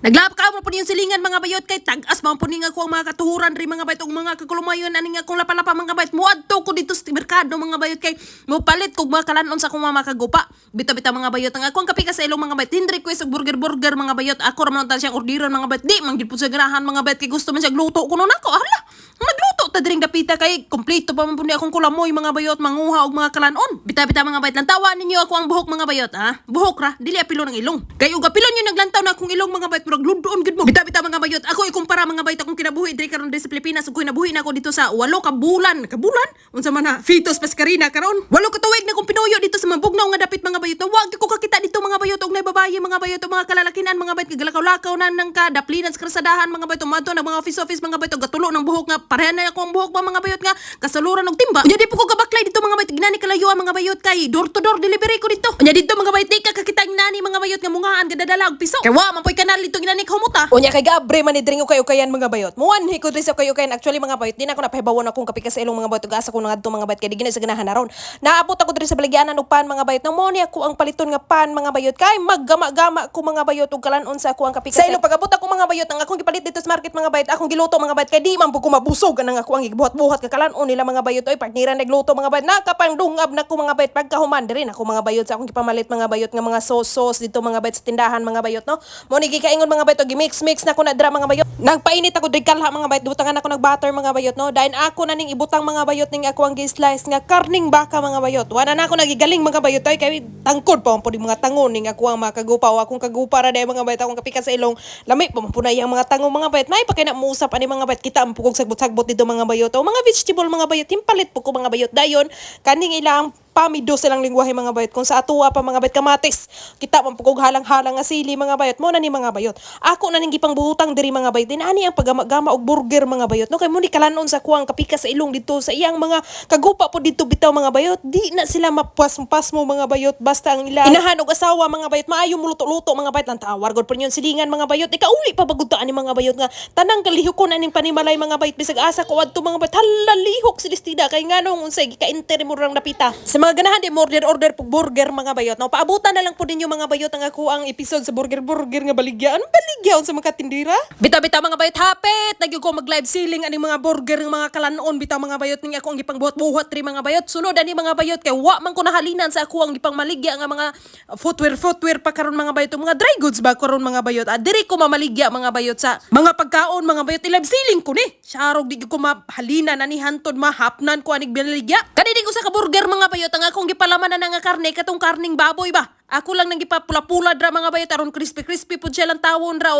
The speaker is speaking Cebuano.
Naglakaw mo po niyong silingan, mga bayot, kay tag-as man po ni nga ko ang mga katuhuran ri, mga bayot, ug mga kagulumayon ani nga akong lapalapa, mga bayot. Muadto ko dito sa merkado, mga bayot, kay mopalit kog mga kalanon sa akong mga kagupa. Bitaw-bitaw, mga bayot, ang akong kape ka sa ilong, mga bayot, hindi request og burger burger, mga bayot. Ako ra man ta siyang orderon, mga bayot, di man gid po siya ganahan, mga bayot, kay gusto man siya luto kuno nako. Hala, magluto ta diring dapita kay kompleto pa man po ni akong kulamoy, mga bayot, manguha og mga kalanon. Bitaw-bitaw, mga bayot, lantawa ninyo ako ang buhok, mga bayot, ha. Buhok ra, dili apilo ng ilong. Kay ug apilon yung naglantaw na akong ilong, mga bayot, murag lundoon gud mo. Bitaw-bitaw, mga bayot, ako ikumpara, mga bayot, akong kinabuhi diri karon diri sa Pilipinas ug kinabuhi na ako dito sa 8 ka bulan. Kabulan? Unsa man na? Fitos Pascarina karon. 8 ka tuig na akong pinuyo dito sa mabugnaw nga dapit, mga bayot. Wa gyud ko kakita dito, mga bayot, og nay babaye, mga bayot, og mga kalalakinan, mga bayot, kagalakaw-lakaw na nang kadaplinan sa krasadahan, mga bayot, umadto na mga office office, mga bayot, og gatulo ng buhok nga pareha na ako ang buhok ba, mga bayot, nga kasaluran og timba. Unya di po ko kabaklay dito, mga bayot, ginani kalayo mga bayot, kay door to door delivery ko dito. Unya dito, mga bayot, di ka kakita ang nani, mga bayot, nga mungaan gadadala og piso. Kay wa man poy kanal dito ginani kahumuta. Unya kay gabre man ni dringo kayo kayan, mga bayot. Muanhi ko diri sa kayo kayan actually, mga bayot, di na ako napahibawon akong kape sa ilong, mga bayot, ug asa ko nangadto, mga bayot, kay di gina sa ganahan aron. Naabot ako diri sa baligyanan og pan, mga bayot. Namo ni ako ang paliton nga pan, mga bayot, kay maggama-gama ko, mga bayot, og kalanon sa ako ang kape sa ilong. Pagabot ako, mga bayot, ang akong gipalit dito sa market, mga bayot, akong giluto, mga bayot, kay di man pud ko mabusog anang ako ang gibuhat-buhat ka kalanon nila, mga bayot. Oy, partneran nagluto, mga bayot, nakapangdungab na ko, mga bayot. Pagkahuman diri na ako, mga bayot, sa akong gipamalit, mga bayot, nga mga sauce dito, mga bayot, sa tindahan, mga bayot, no. Mo ni gikaingon, mga bayot, og gimix mix na ko na dira, mga bayot. Nagpainit ako diri kalha, mga bayot, butangan ako nag butter, mga bayot, no. Dayon ako na ning ibutang, mga bayot, ning ako ang gi-slice nga karning baka, mga bayot. Wala na ako nagigaling, mga bayot, ay kay tangkod pa man pud yung mga tango ning ako ang mga kagupa o akong kagupa ra day, mga bayot, akong kapika sa ilong. Lami pa man pud na iyang mga tango, mga bayot. May pa kay na muusap ani, mga bayot, kita ang pugog sagbot-sagbot dito, mga bayot. O mga vegetable, mga bayot, himpalit po ko, mga bayot. Dayon kaning ilang pamido silang lingwahe, mga bayot. Kung sa atuwa pa, mga bayot, kamatis. Kita man pugog halang-halang nga sili, mga bayot. Mo na ni, mga bayot. Ako na ning gipangbuhutang diri, mga bayot. Dinani ang paggama-gama og burger, mga bayot. No kay mo ni kalanon sa kuang kapika sa ilong dito sa iyang mga kagupa po dito bitaw, mga bayot. Di na sila mapuas-pas mo, mga bayot. Basta ang ila inahan og asawa, mga bayot, maayo muluto-luto, mga bayot. Lang tawar god yun silingan, mga bayot. Ikauli pa bagutaan ni, mga bayot, nga tanang kalihok ko na ning panimalay, mga bayot. Bisag asa ko adto, mga bayot, hala, lihok si Listida kay nganong unsay gika-enter mo rang napita. Sa mga ganahan di order order pug burger, mga bayot, no, paabutan na lang po ninyo, mga bayot, ang ako ang episode sa burger burger nga baligya. Anong baligya unsa mga tindira? Bitaw-bitaw, mga bayot, hapit nagyud ko mag live selling aning mga burger ng mga kalanon bitaw, mga bayot, ning ako ang gipangbuhat-buhat ri, mga bayot. Sunod ani, mga bayot, kay wa man ko nahalinan sa ako ang gipangmaligya nga mga footwear footwear pa karon, mga bayot, mga dry goods ba karon, mga bayot. Ah, diri ko mamaligya, mga bayot, sa mga pagkaon, mga bayot. I-live selling ko ni Sharog, di gyud ko mahalinan ani hantod mahapnan ko anig binaligya. Kani ko sa ka burger, mga bayot, ang akong gipalaman na nga karne katong karning baboy ba. Ako lang nang gipapula-pula dra, mga bayot, aron crispy crispy pud siya lang tawon ra.